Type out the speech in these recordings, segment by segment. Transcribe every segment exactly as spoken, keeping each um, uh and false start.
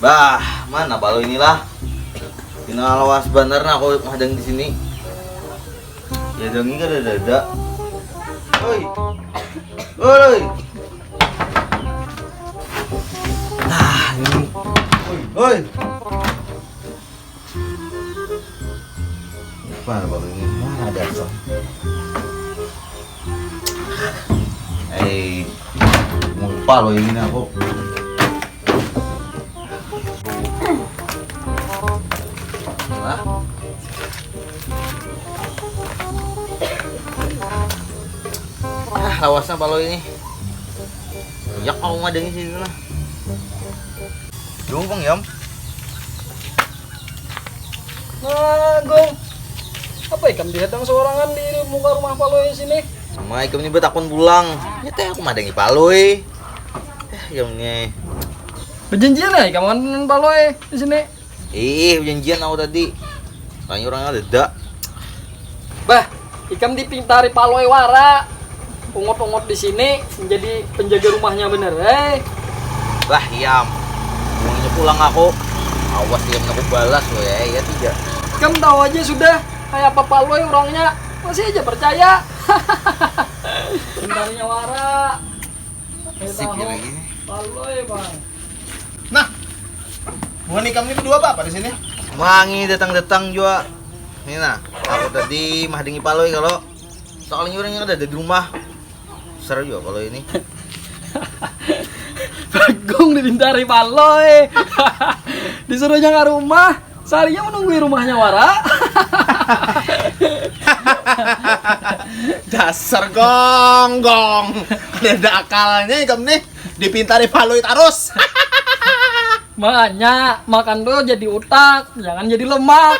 Ah, mana Palui ini lah? Pina lawas banar nah aku mahadang di sini. Ya dangi kada ada. Oi. Oi. Nah, ini. Oi, oi. Mana Palui ini? Mana ada apa? Eh, lupa loh ini aku. Hah? Ah, lawasnya Palui ini. Banyak aku madangi sini nah. Jungkung, Yam. Nah, Gong. Apa ikam dihadang seorangan di muka rumah Palui sini? Sama ikam ni batakun pulang. Ya teh aku madangi Palui. Eh, ikam ni. Berjanjian ya ikam kan Palui di sini? Ih, berjanjian aku tadi. Tanya orang ada dak. Bah, ikam dipintari Palui wara. Ungut-ungut di sini menjadi penjaga rumahnya bener, eh. Bah, Yam. Mulanya pulang aku. Awas Yam aku balas loh ya, ya tidak. Ikam tahu aja sudah kayak apa Palui orangnya, masih aja percaya. Pintarinya wara. Saya Sip tahu. Lagi. Palui, Bang. Nah, bukan ikam ini berdua apa, apa di sini? Mangi datang-datang juga. Ini nah, aku tadi mah dengi Palui kalau soalnya orang yang ada di rumah. Seru juga kalau ini. Bagong dipintari Palui. Disuruhnya ke rumah. Sarinya menunggu rumahnya wara. Dasar gonggong. Ada akalnya ikam nih. Dipintari Palui terus. Makanya makan tuh jadi utak, jangan jadi lemak.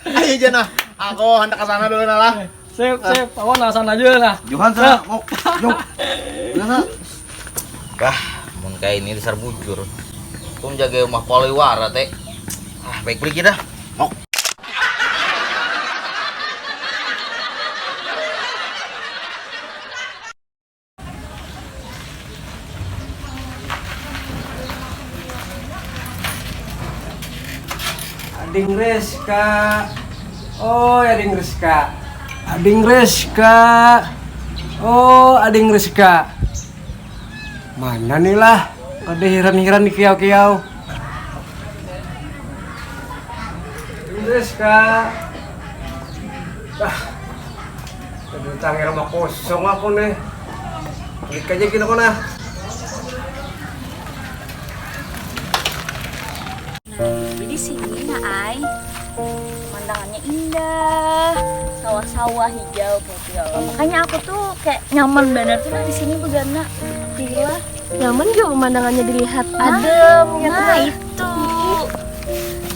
Ayo aja nah, aku hendak ke sana dulu nah lah. Sip, sip. Awan alasan aja lah. Johan sana. Mau. Jom. Udah sana. Bah, mun kayak ini dasar bujur. Aku menjaga rumah Polewara teh. Ah, baik beli kita. Mau. Ading Rizka. Oh, Ading Rizka. Ading Rizka. Oh, Ading Rizka. Mana nih lah? Kada hiran-hiran di kiau-kiau. Ading Rizka. Ah. Tadi tangir mah kosong aku nih. Klik aja gini kok nah. Nah, jadi sini nah ay, pemandangannya indah, sawah-sawah hijau kayak gitu ya Allah. Makanya aku tuh kayak nyaman banget tuh nah di sini begana. Gila. Nyaman juga pemandangannya dilihat. Adem gitu. Nah, itu.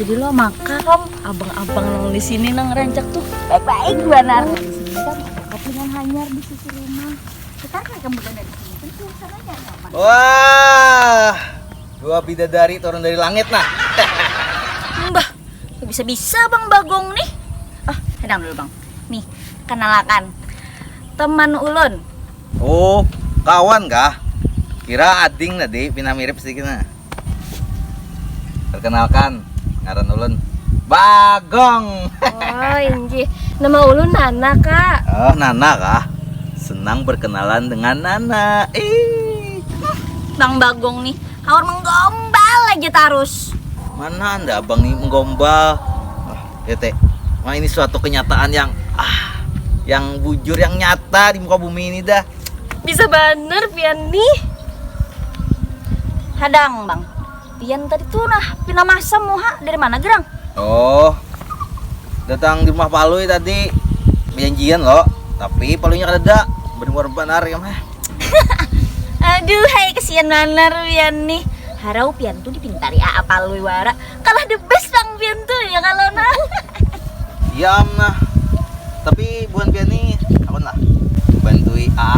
Jadi lo maka kam abang-abang nang di sini nang rancak tuh baik-baik banar. Di sini kan ada kopi nang hanyar di sisi rumah. Kita kayak kamu di sini kan suasananya nyaman. Wah, dua bidadari turun dari langit nah. Mbah, bisa-bisa Bang Bagong nih. Ah, tenang dulu Bang. Nih, kenalakan teman ulun. Oh, kawan kah? Kira ading tadi pina mirip sedikit nah. Perkenalkan, ngaran ulun Bagong. Oh, inggih. Nama ulun Nana, Kak. Oh, Nana kah? Senang berkenalan dengan Nana. Ih. Bang Bagong nih, haur menggombal aja tarus. Mana anda abang nih menggombal? Ah, ya teh. Wah, ini suatu kenyataan yang ah yang bujur yang nyata di muka bumi ini dah. Bisa banar pian nih. Hadang, Bang. Pian tadi tuh nah pina masam muha dari mana gerang? Oh. Datang di rumah Palui tadi. Janjian lo. Tapi Paluinya kada ada. Benar banar ya mah. Aduh, hai kesian banar pian nih. Harau pian tuh dipintari Aa Palui wara. Kalah the best Bang pian tuh ya kalau nah. Iya am nah. Tapi buhan pian nih, aku lah bantui A.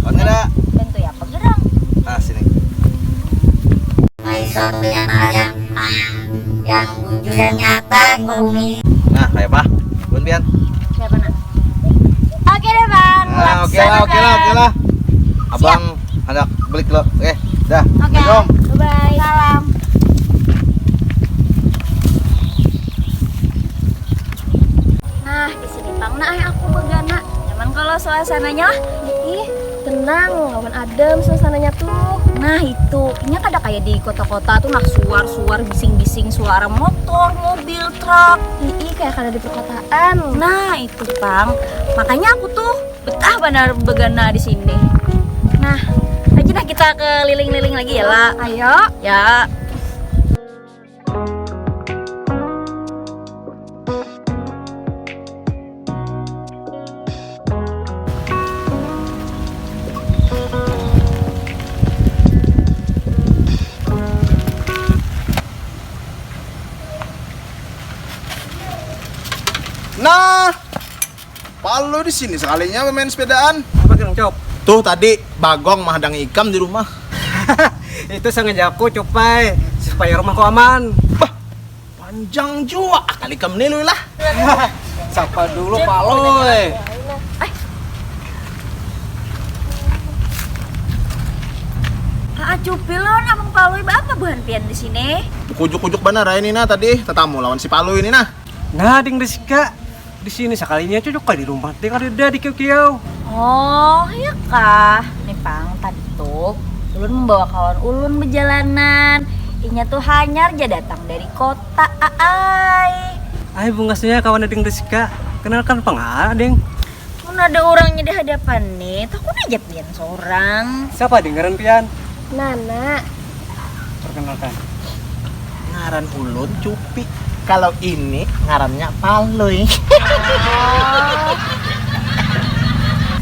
Aku ada. Bantui apa gerang? Nah sini. Mai suatu yang ada yang bujur yang nyata di bumi. Nah, kayak apa? Buhan pian. Siapa nak? Oke deh bang. Nah, oke lah, oke lah, oke lah. Abang hendak balik lo, oke. Dah, oke, assalamualaikum. Bye-bye. Salam. Nah, di sini pang nah, eh, aku begana. Nyaman kalau suasananya lah. Ih, tenang, lawan adem suasananya tuh. Nah, itu. Inya kada kayak di kota-kota tuh, nah, suar-suar, bising-bising, suara motor, mobil, truk. Ih, kayak kada di perkotaan. Nah, itu pang. Makanya aku tuh betah banar begana di sini. Nah, aja nah kita keliling-liling lagi ya, La. Ayo. Ya. Nah, Palui di sini sekalinya main sepedaan. Apa kira, Cop? Tuh tadi bagong mahadang ikam di rumah. Itu sengaja aku, Cupai, supaya rumahku aman. Bah, panjang jua akal ikam ni, Lui lah. Sapa dulu, Palui? Ah, Cupi lawan Abang Palui, apa buhan pian di sini? Kujuk-kujuk banar ai ni nah tadi, tetamu lawan si Palui ni nah. Nah, Ding Rizka, di sini sakalinya cocok kah di rumah teh, kadada di kiau-kiau. Oh, iya kah? Nih pang, tadi tuh ulun membawa kawan ulun berjalanan. Inya tuh hanyar ja datang dari kota, ai. Ai, bungasnya kawan Ding Rizka. Kenalkan pang, Ding. Mun ada orangnya di hadapan nih, takut aja pian seorang. Siapa, Ding, ngaran pian? Nana. Perkenalkan. Ngaran ulun Cupi. Kalau ini ngarannya Palui.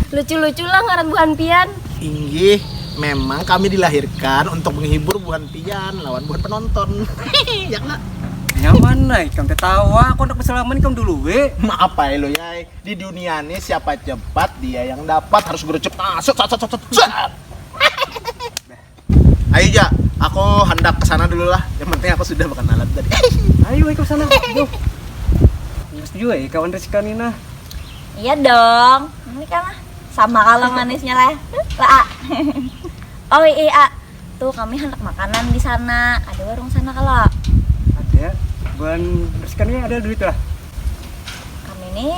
Lucu-lucu lah ngaran buhan pian. Inggih, memang kami dilahirkan untuk menghibur buhan pian lawan buhan penonton. Ya kena. Nyaman lah ikam tertawa, aku nak bersalaman ikam dulu, we. Maaf aja lo ya. Di dunia ini siapa cepat dia yang dapat, harus gercep masuk, sat, sat, sat, sat, sat. Ayo, Ja, aku hendak ke sana dulu lah. Yang penting aku sudah berkenalan tadi. Ayo, ayo ke sana. Ayo. Terus juga ya kawan Rizka Nina. Iya dong. Ini kan lah. Sama kalau manisnya lah. Lah, A. Oh iya, A. Tuh, kami hendak makanan di sana. Ada warung sana kalau? Ada. Buhan Rizka ni ada duit lah. Kami ni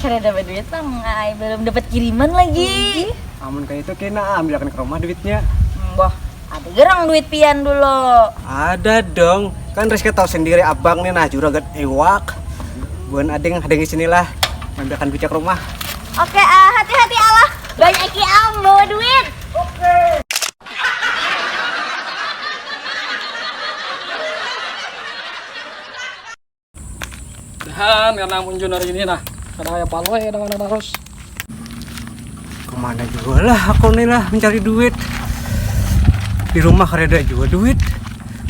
kada ada duit, Bang. Ai, belum dapat kiriman lagi. Amun kayak itu kena ambilkan ke rumah duitnya. Hmm, boh, ada gerang duit pian dulu. Ada dong. Kan Rizka tahu sendiri abang ni nah juragan iwak. Buhan ading, ading di sinilah. Ambilkan duitnya ke rumah. Oke, ah, hati-hati Allah. Banyak kiam bawa duit. Dahan karena munjun hari ini nah. Kada kayak Palui kadang-kadang harus. Kemana juga lah aku nih lah mencari duit. Di rumah kada ada juga duit.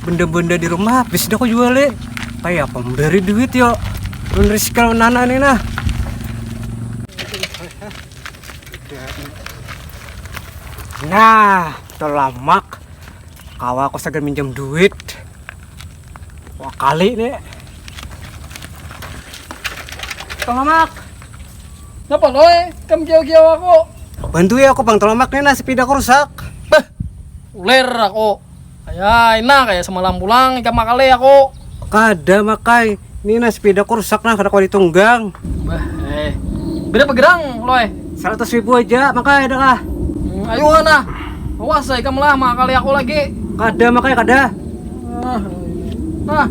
Benda-benda di rumah habis dah aku jual, le. Kayak apa memberi duit yo? Mun Rizka nana nih nah. Nah, telamak. Kawa aku sagan minjam duit. Wah, kali nih. Telamak. Napa, Loy? Kam kiau-kiau aku. Bantu ya aku, Bang. Telamak nih nah, sepeda aku rusak. Bah. Uler aku. Kaya ina, kaya semalam pulang ikam makali aku. Kada makai. Ni nah sepeda ku rusak nah, kada kawa ditunggang. Bah, eh. Bira begerang, Loy? Saratus ribu aja, makai ada kah? Hmm, ayu nah. Awas ai kam lah, makali aku lagi. Kada makai, kada. Ah. Ah.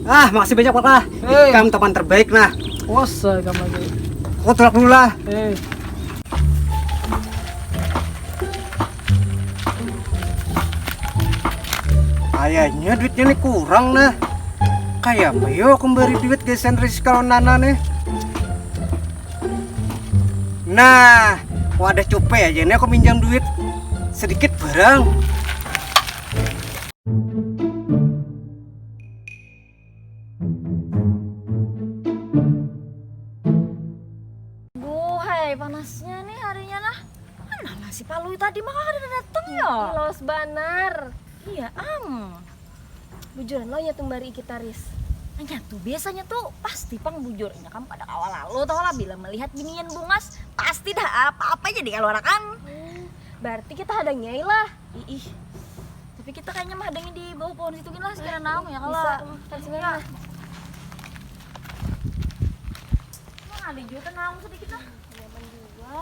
Ah, makasih banyak, Pak. Eh. Ikam teman terbaik nah. Awas ai kam lagi. Aku tulak dulu lah. Eh. Kayaknya duitnya nih kurang nah. Kayak apa yo aku beri duit gasan Rizka lawan Nana nih. Nah, wadah cupe aja nih aku minjam duit sedikit barang. Buhai, panasnya nih harinya nah. Mana lah si Palui tadi maka kada datang ya? Ih, los banar. Iya ang. Bujuran lo nya tumbari kita, Riz. Nya tuh biasanya tuh pasti pang bujur. Inya kam kada kawa lalu tahu lah bila melihat binian bungas pasti dah apa-apa jadi kaluarakan. Hmm, berarti kita hadangi ai lah. Iih. Tapi kita kayaknya mahadangi di bawah pohon situ gini lah, sekiranya naung ya kalau. Bisa, hmm, kan sebenarnya. Nah, ada juga tenang sedikit lah. Nyaman juga.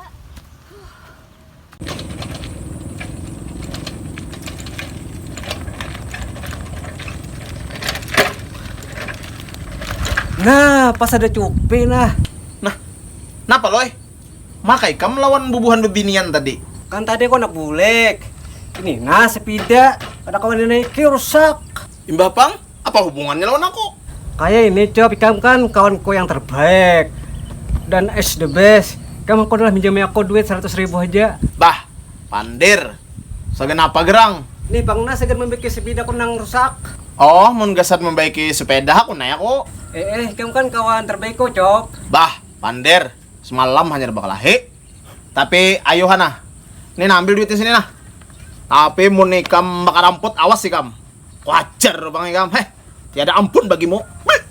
Nah, pas ada Cupi nah. Nah, napa Loy? Maka ikam lawan bubuhan bebinian tadi? Kan tadi aku handak bulek. Ini nah sepeda, kada kawa dinaiki, rusak. Imbah pang, apa hubungannya lawan aku? Kaya ini Cop, ikam kan kawanku yang terbaik dan is the best. Ikam aku adalah minjami aku duit seratus ribu haja. Bah, pandir. Sagan apa gerang? Nih pang nah sagan mambaiki sepeda ku nang rusak. Oh, mun gasan mambaiki sepeda aku naya ku. Eh eh, ikam kan kawan terbaikku Cop. Bah, pandir. Semalam hanyar bakalahi. Tapi ayuha nah. Ni nah ambil duitnya sini nah. Tapi mun ikam bakaramput awas ikam. Kuajar pang ikam. Heh, tiada ampun bagimu. Beuh.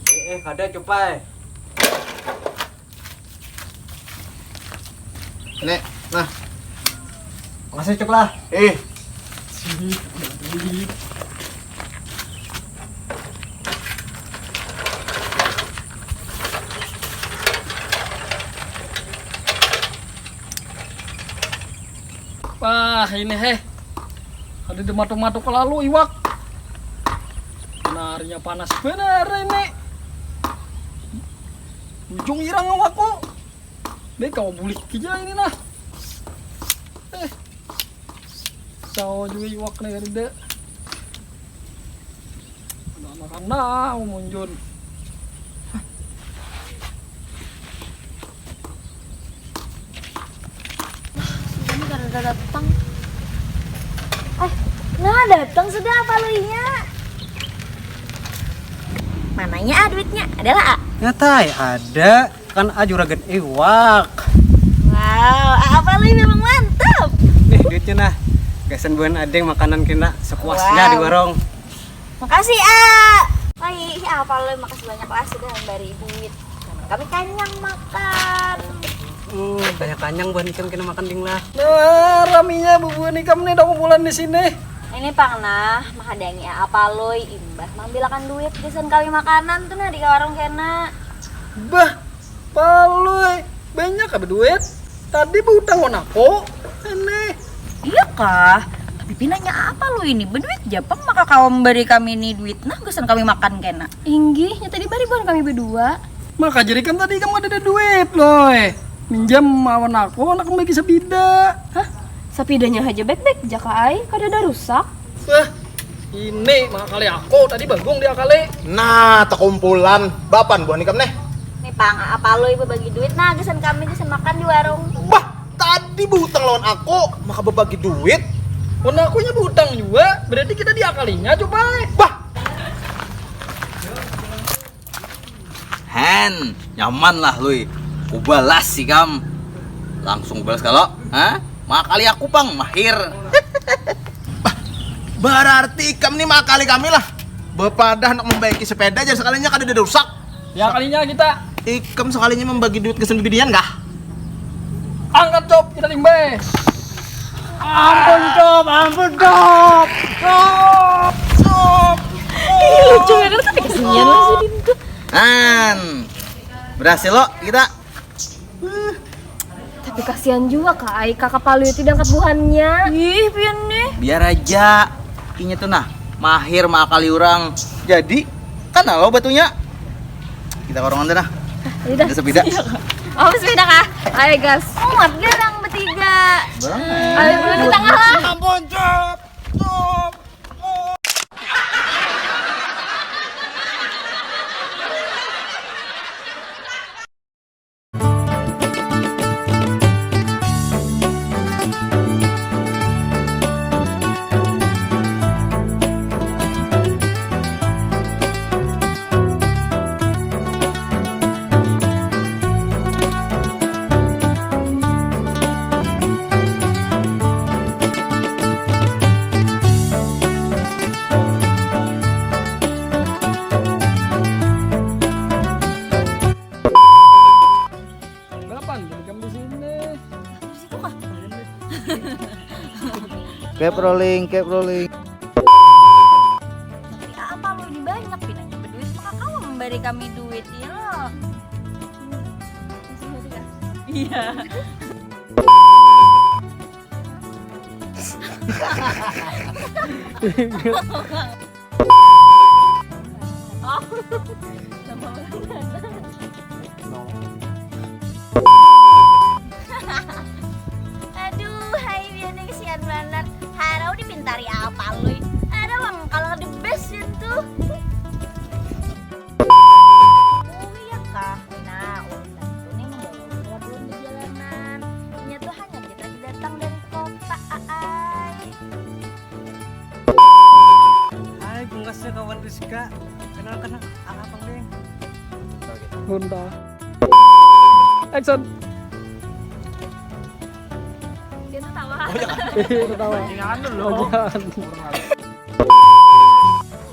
Eh, eh, kada cupai. Nih, nah. Makasih Cuk lah. Eh. Wah ini heh. Ada di matuk-matuk lalu iwak. Benarnya panas benar ini. Ujung irang awakku. Baik kau bulik aja ini nah. Eh. Sawa juga iwak nih kada. Nah, makan nah, umunjun. Ini kada datang. Eh, nah datang sudah apa luinya? Mananya ah duitnya? Adalah ah. Nyatai ada. Kan ah juragan iwak. Wow, apa lu memang mantap. Nih duitnya nah. Gasan buhan adeng makanan kena sepuasnya wow. Di warung. Makasih ah. Wah, ih, apa lu makasih banyak lah sudah memberi duit. Kami kanyang makan. Hmm, banyak kanyang buhan ikam kena makan ding lah. Nah, raminya bubuhan ikam nih dong bulan di sini. Ini pang nah, mahadangi apa loi imbah mambilakan duit gasan kami makanan tuh nah di warung kena. Bah, Palui, banyak apa duit? Tadi behutang wan aku. Aneh. Iya kah? Tapi pinanya apa lu ini? Beduit ja pang maka kawa membari kami ni duit nah gasan kami makan kena. Inggih, nya tadi bari buhan kami bedua. Maka jar ikam tadi ikam kadada duit, Loi. Minjam awan aku, handak membagi sapida. Hah? Sapidanya haja baik-baik ja ka ai, kadada rusak. Wah, ini mangakali aku, tadi bagong diakali. Nah, takumpulan. Bapan buhan ikam neh? Nih pang, aa palui babagi duit nah gasan kami gasan makan di warung. Bah, tadi bahutang lawan aku, maka babagi duit. Wan aku inya bahutang jua, berarti kita diakalinya coba ai. Bah. Hen, nyaman lah lui. Kubalas ikam. Langsung kubalas kalo. Hah? Mangakali aku pang, mahir. Bah, bararti ikam ni maakali kami lah. Bapadah handak mambaiki sepeda jar sakalinya kadada rusak. Ya kalinya kita. Ikam sakalinya mambagi duit gasan bibinian kah? Angkat cop, kita timbai. Ampun cop, ampun cop. Cop, cop. Ih, lucu banget tapi kasihan lah si Dintu. An, berhasil lo kita. Tapi kasihan jua ka ai, kakak Palui itu diangkat buhannya. Ih, pian nih. Biar aja, inya tuh nah mahir maakali urang. Jadi, kan lo batunya. Kita ke ruangan tuh nah. Udah. Ada sepeda. Iya, Kak. Oh, sepeda kah? Ayo, gas. Muat deh orang bertiga. Ayo, dulu di tengah lah. Ampun, cop. Cop. Balapan jam di sini. Cap rolling, cap rolling. Pinanya berduit maka kamu memberi kami duit ya. Iya. Aduh, hai biar nih kesian banar. Harau dipintari apa lui? Ada bang kalau the best itu. Oh iya kah? Nah, ulun itu nih membawa belum di jalanan. Inya tuh hanya kita datang dari kota, aai. Hai, bungasnya kawan Rizka. Kenal-kenal, ah, apa deh? Honda. Action. Dia tuh tawa. Iya, tertawa. Jangan dulu. Jangan.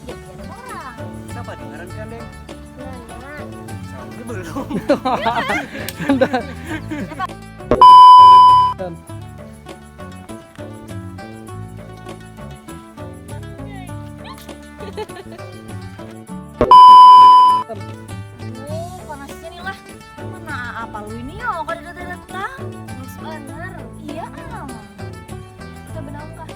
Dia orang. Siapa dengaran kan deh? Nah, Ini belum. Dan Oh, panasnya nih lah. Mana apa lu ini ya? Kada datang datang. Terus bener. Iya am. Kita benang kah?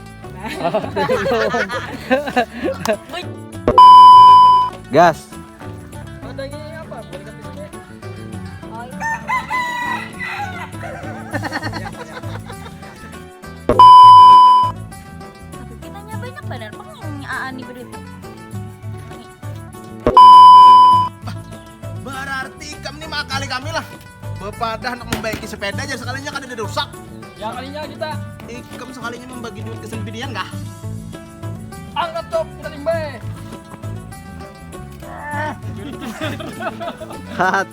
Gas. Ada ini apa? Boneka di sini. Oh itu. Tapi pinanya banyak bener pang ini Aa nih berduit. Berarti ikam nih mengakali kami lah. Bepadah nak membaiki sepeda aja sekalinya kada ada rusak. Ya kalinya kita Ikam sekalinya membagi duit ke sendirian kah? Angkat top kita timbai. Hat.